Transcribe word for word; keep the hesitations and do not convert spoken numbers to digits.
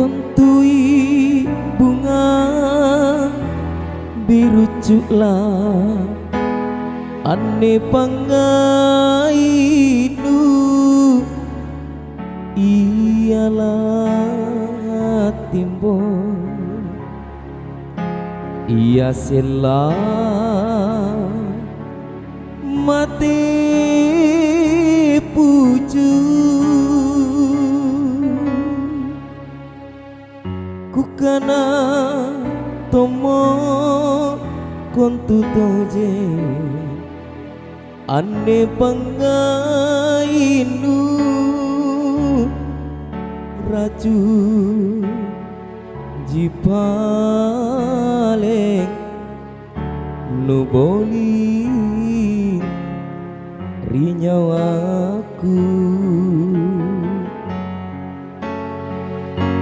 Tontui bunga biru cu'la', anne pangngainu ia lattimbo. Ia sella mate pucung. Kukana tommo kontu tojeng, anne pangngainu racungji paleng nuboli ri nyawaku.